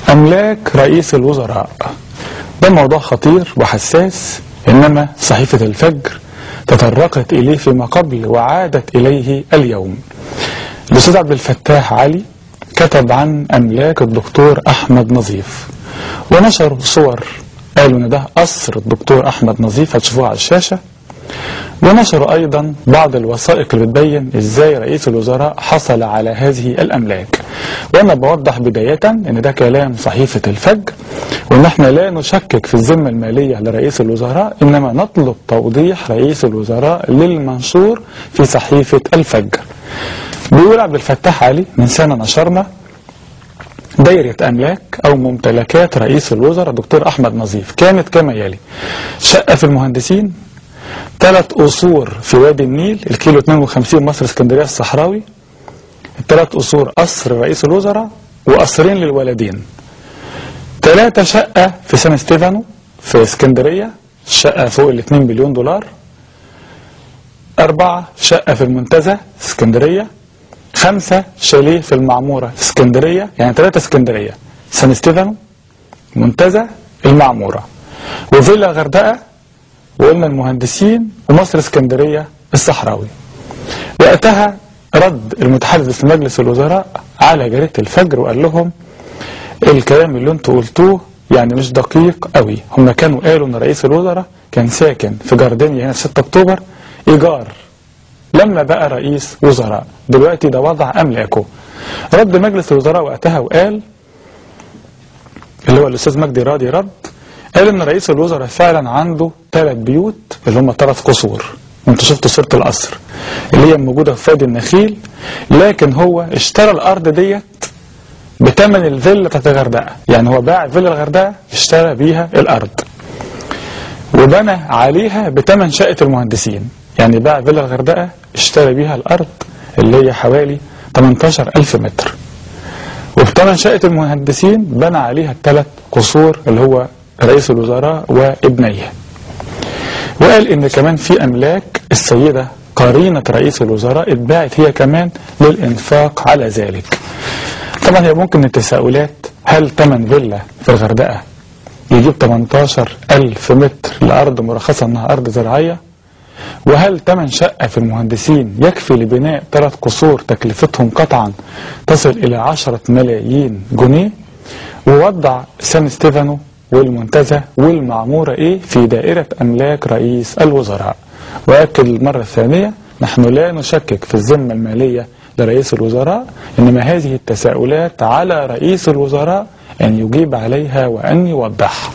أملاك رئيس الوزراء ده موضوع خطير وحساس، إنما صحيفة الفجر تطرقت إليه فيما قبل وعادت إليه اليوم. الأستاذ عبد الفتاح علي كتب عن أملاك الدكتور أحمد نظيف ونشر صور، قالوا إن ده قصر الدكتور أحمد نظيف، هتشوفوها على الشاشة. ونشروا أيضا بعض الوثائق اللي بتبين إزاي رئيس الوزراء حصل على هذه الأملاك. وأنا بوضح بداية إن ده كلام صحيفة الفجر، وإن احنا لا نشكك في الذمة المالية لرئيس الوزراء، إنما نطلب توضيح رئيس الوزراء للمنشور في صحيفة الفجر. بيقول عبد الفتاح علي: من سنة نشرنا دايرة أملاك أو ممتلكات رئيس الوزراء الدكتور أحمد نظيف، كانت كما يلي: شقة في المهندسين، 3 قصور في وادي النيل الكيلو 52 مصر اسكندرية الصحراوي، 3 قصور قصر رئيس الوزراء وقصرين للولدين، 3 شقة في سان ستيفانو في اسكندرية، شقة فوق ال 2 مليون دولار، 4 شقة في المنتزه اسكندرية، 5 شاليه في المعمورة اسكندرية، يعني 3 اسكندرية، سان ستيفانو، منتزه، المعمورة، وفيلا غردقة، وقلنا المهندسين، ومصر اسكندرية الصحراوي. وقتها رد المتحدث في مجلس الوزراء على جريدة الفجر وقال لهم الكلام اللي انتوا قلتوه يعني مش دقيق قوي. هم كانوا قالوا ان رئيس الوزراء كان ساكن في جاردينيا هنا في 6 اكتوبر ايجار لما بقى رئيس وزراء، دلوقتي ده وضع املاكه. رد مجلس الوزراء وقتها وقال، اللي هو الاستاذ مجدي راضي رد، قال ان رئيس الوزراء فعلا عنده 3 بيوت اللي هم 3 قصور، وانتوا شفتوا صورة القصر اللي هي موجودة في وادي النخيل، لكن هو اشترى الارض ديت بثمن الفيلا بتاعت الغردقة، يعني هو باع فيلا الغردقة اشترى بيها الارض وبنى عليها بثمن شقة المهندسين، يعني باع فيلا الغردقة اشترى بيها الارض اللي هي حوالي 18,000 متر، وبثمن شقة المهندسين بنى عليها 3 قصور اللي هو رئيس الوزراء وابنيه. وقال ان كمان في املاك السيدة قرينة رئيس الوزراء اتباعت هي كمان للانفاق على ذلك. طبعا هي ممكن التساؤلات، هل ثمن فيلا في الغردقة يجيب 18,000 متر لأرض مرخصة انها أرض زراعية؟ وهل ثمن شقة في المهندسين يكفي لبناء 3 قصور تكلفتهم قطعا تصل إلى 10 ملايين جنيه؟ ووضع سان ستيفانو والمنتزه والمعمورة إيه في دائرة أملاك رئيس الوزراء. وأكد المرة الثانية، نحن لا نشكك في الذمة المالية لرئيس الوزراء، إنما هذه التساؤلات على رئيس الوزراء أن يجيب عليها وأن يوضحها.